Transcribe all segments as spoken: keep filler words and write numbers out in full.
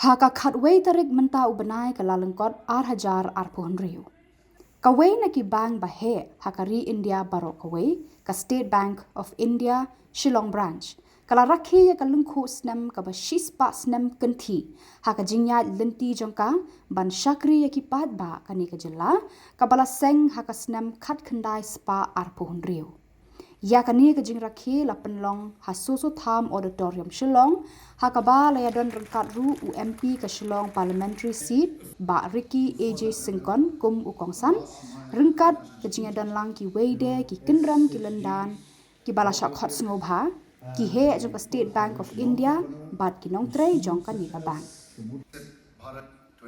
Ha ka khatwei tarik mynta u bnai ka Lailyngkot ar hajar arphew hynriew. Kawei na ki bank ba heh ha ka ri India baroh kawei, ka State Bank of India, Shillong Branch, ka la rakhe ïa ka lyngkhuh snem kaba shispah snem kynthih ha ka jingïaid lynti jong ka ban shakri ïa ki paidbah kane ka jylla, kaba la seng ha ka snem khatkhyndai spah arphew hynriew. Ïa kane ka jingrakhe la pynlong ha Soso Tham Auditorium Shillong, ha kaba la ïadon ryngkat ruh u M P ka Shillong Parliamentary Seat, Bah Ricky A J Syngkon kum u kongsan, ryngkat ka jingïadon lang kiwei de ki kynrem ki lyndan, kiba la shah khot sngewbha, ki heh jong ka State Bank of India, bad ki nongtrei jong kane ka bank.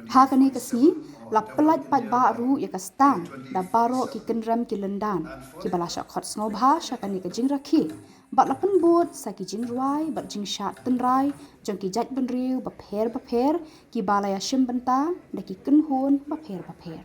Ha kane ka sngi, la pyllait paidbah ruh ïa ka stand da baroh ki kynrem ki lyndan, kiba la shah khot sngewbha sha kane ka jingrakhe, bad la pynbud sa ki jingrwai bad jingshad tynrai jong ki jaitbynriew bapher bapher, kiba la ïashim bynta da ki kynhun bapher bapher.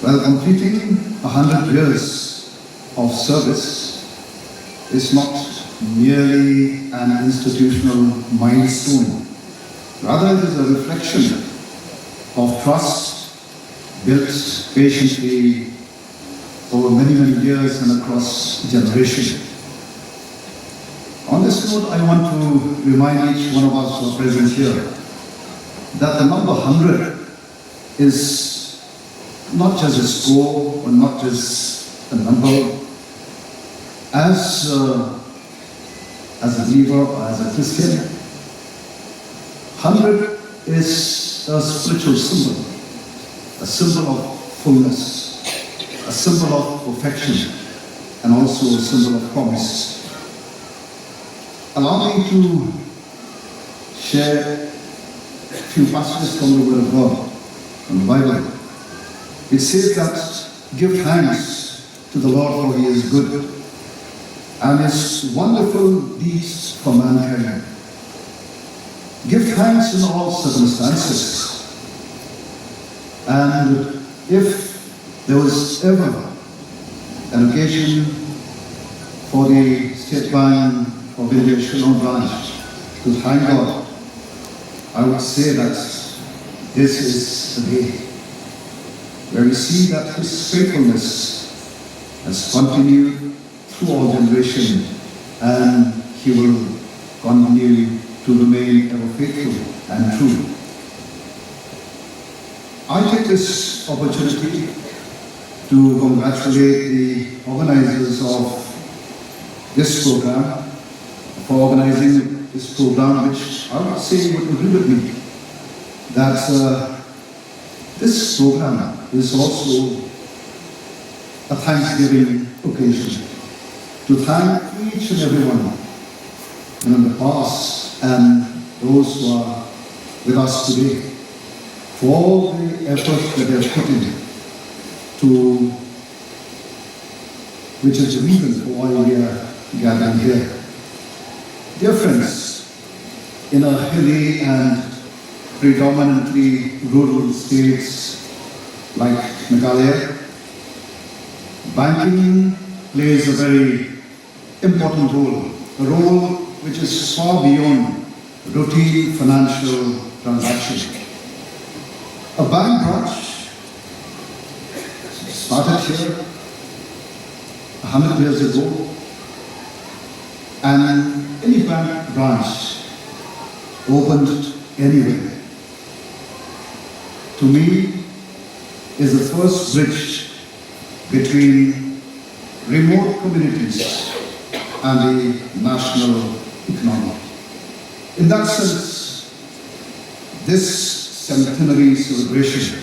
Well, completing a hundred years of service is not merely an institutional milestone. Rather, it is a reflection of trust built patiently over many, many years and across generations. On this note, I want to remind each one of us who are present here that the number hundred is not just a score or not just a number. As, uh, as a believer or as a Christian, hundred is a spiritual symbol, a symbol of fullness, a symbol of perfection, and also a symbol of promise. Allow me to share a few passages from the Word of God, from the Bible. It says that, "Give thanks to the Lord, for he is good, and his wonderful deeds for mankind. Give thanks in all circumstances." And if there was ever an occasion for the State Bank of India Shillong branch to thank God, I would say that this is the day where we see that his faithfulness has continued through all generations, and he will continue to remain ever faithful and true. I take this opportunity to congratulate the organizers of this program for organizing this program, which I would say would agree with me that, uh, this program is also a thanksgiving occasion to thank each and everyone in the past and those who are with us today for all the effort that they have put in to, which is the reason for why we are gathering here. Dear friends, in a hilly and predominantly rural states like Meghalaya, banking plays a very important role, a role which is far beyond routine financial transaction. A bank branch started here a hundred years ago, and any bank branch opened anywhere, to me, is the first bridge between remote communities and the national economy. In that sense, this centenary celebration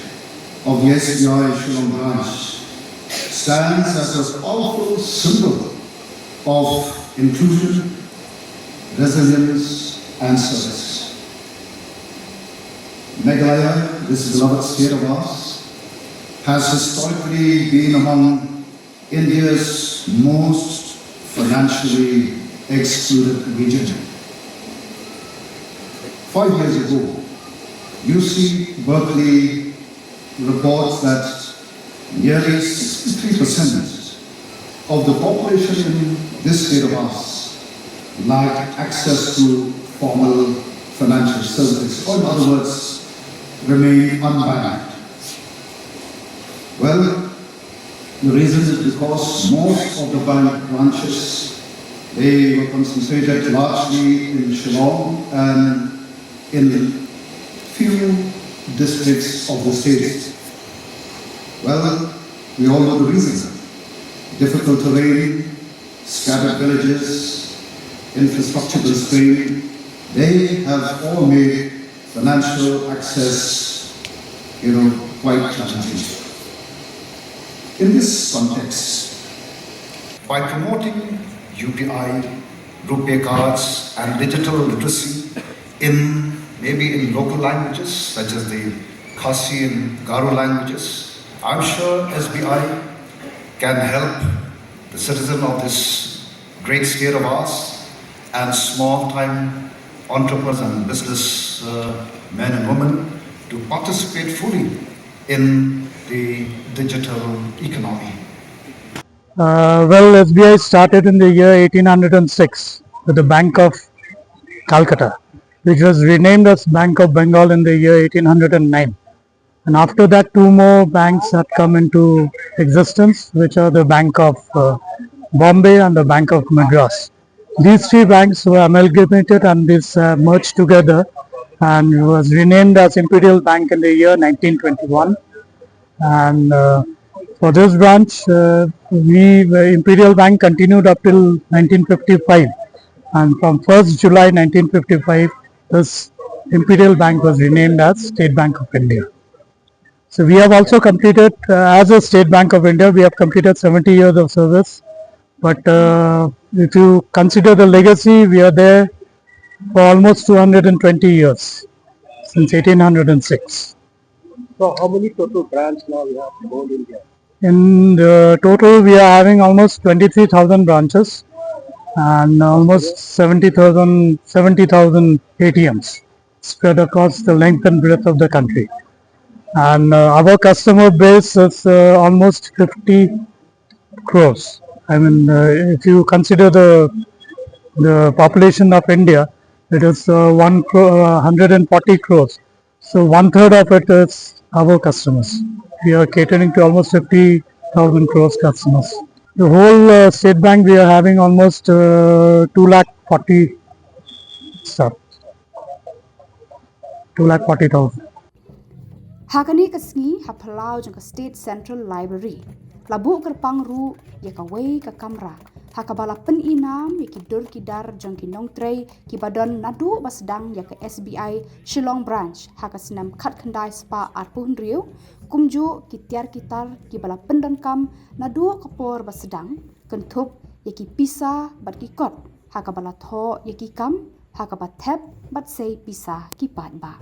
of the S B I Shillong branch stands as a powerful symbol of inclusion, resilience, and service. Meghalaya, this beloved state of ours, has historically been among India's most financially excluded region. Five years ago, U C Berkeley reports that nearly sixty-three percent of the population in this state of ours lack access to formal financial services, or in other words, remain unbanked. Well, the reason is because most of the bank branches, they were concentrated largely in Shillong and in few districts of the state. Well, we all know the reason. Difficult terrain, scattered villages, infrastructure constraint, they have all made financial access, you know, quite challenging. In this context, by promoting U P I, RuPay cards, and digital literacy in maybe in local languages such as the Khasi and Garo languages, I'm sure S B I can help the citizen of this great state of ours and small time entrepreneurs and business uh, men and women to participate fully in the digital economy. Uh, well, S B I started in the year eighteen hundred six with the Bank of Calcutta, which was renamed as Bank of Bengal in the year eighteen hundred nine. And after that, two more banks had come into existence, which are the Bank of uh, Bombay and the Bank of Madras. These three banks were amalgamated and this uh, merged together and was renamed as Imperial Bank in the year nineteen twenty-one. And uh, for this branch, uh, we uh, Imperial Bank continued up till nineteen fifty-five, and from first July nineteen fifty-five, this Imperial Bank was renamed as State Bank of India. So we have also completed, uh, as a State Bank of India, we have completed seventy years of service. But uh, if you consider the legacy, we are there for almost two hundred twenty years, since eighteen hundred six. So how many total brands now you have in whole India? In the total, we are having almost twenty-three thousand branches and almost seventy thousand, seventy thousand A T Ms spread across the length and breadth of the country. And uh, our customer base is uh, almost fifty crores. I mean, uh, if you consider the the population of India, it is uh, one crore, uh, hundred and forty crores. So one third of it is our customers. We are catering to almost fifty thousand crores customers. The whole uh, State Bank, we are having almost uh, two lakh forty staff. Two lakh forty thousand. Ha kane ka sngi ha phyllaw jong ka State Central Library la buh kyrpang ruh ïa kawei ka kamra ha kaba la pynïainam ïa ki dur ki dar jong ki nongtrei kiba don naduh ba sdang ïa ka S B I Shillong Branch ha ka snem khatkhyndai spah arphew hynriew, kumjuh ki tiar ki tar kiba la pyndonkam naduh ka por ba sdang, kynthup ïa ki pisa bad ki kot ha kaba la thoh ïa ki kam ha kaba thep bad sei pisa ki paidbah.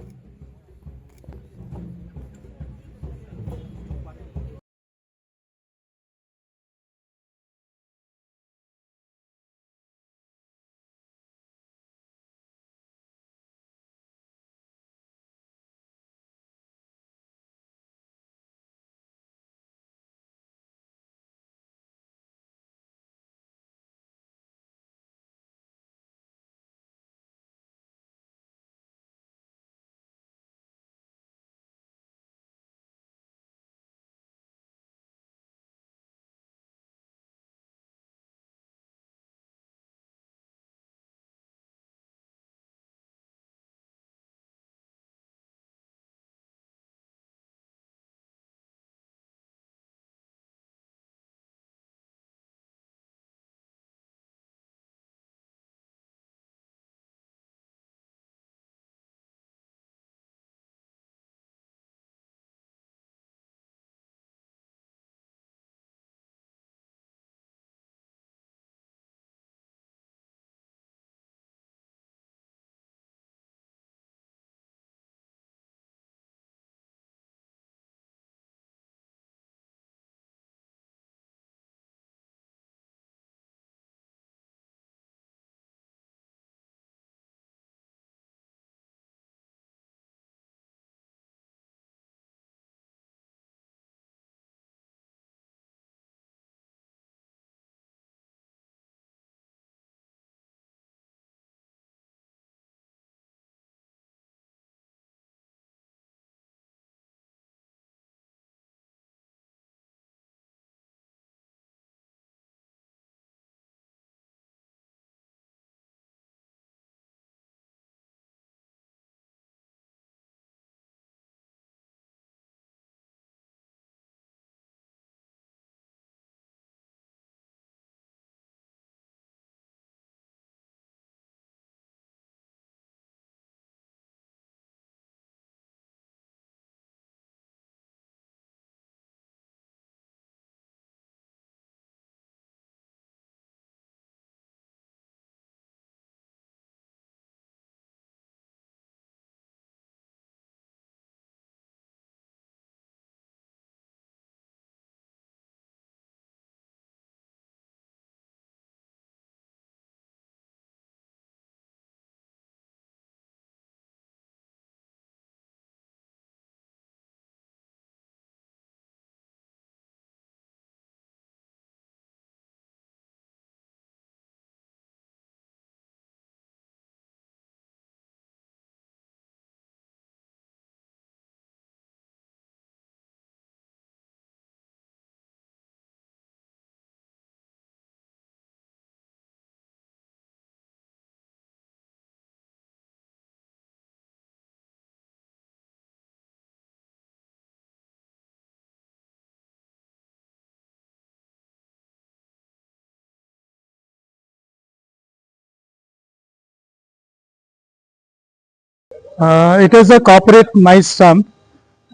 Uh, it is a corporate MICE stamp,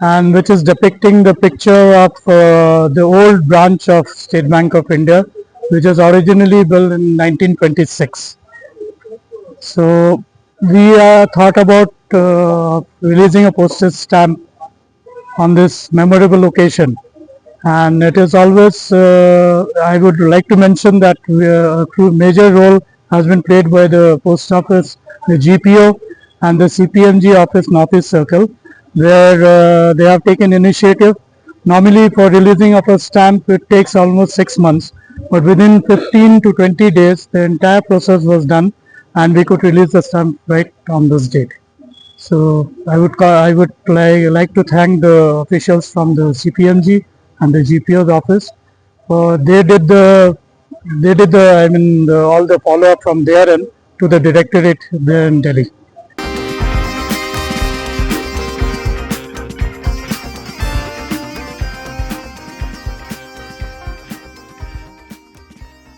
and which is depicting the picture of uh, the old branch of State Bank of India, which was originally built in nineteen twenty-six. So we uh, thought about uh, releasing a postage stamp on this memorable occasion. And it is always, uh, I would like to mention that uh, a cru- major role has been played by the post office, the G P O, and the C P M G office, Northeast Circle, where uh, they have taken initiative. Normally, for releasing of a stamp, it takes almost six months, but within fifteen to twenty days, the entire process was done, and we could release the stamp right on this date. So I would ca- I would like, like to thank the officials from the C P M G and the G P O's office. Uh, they did the they did the I mean the, all the follow up from their end to the directorate there in Delhi.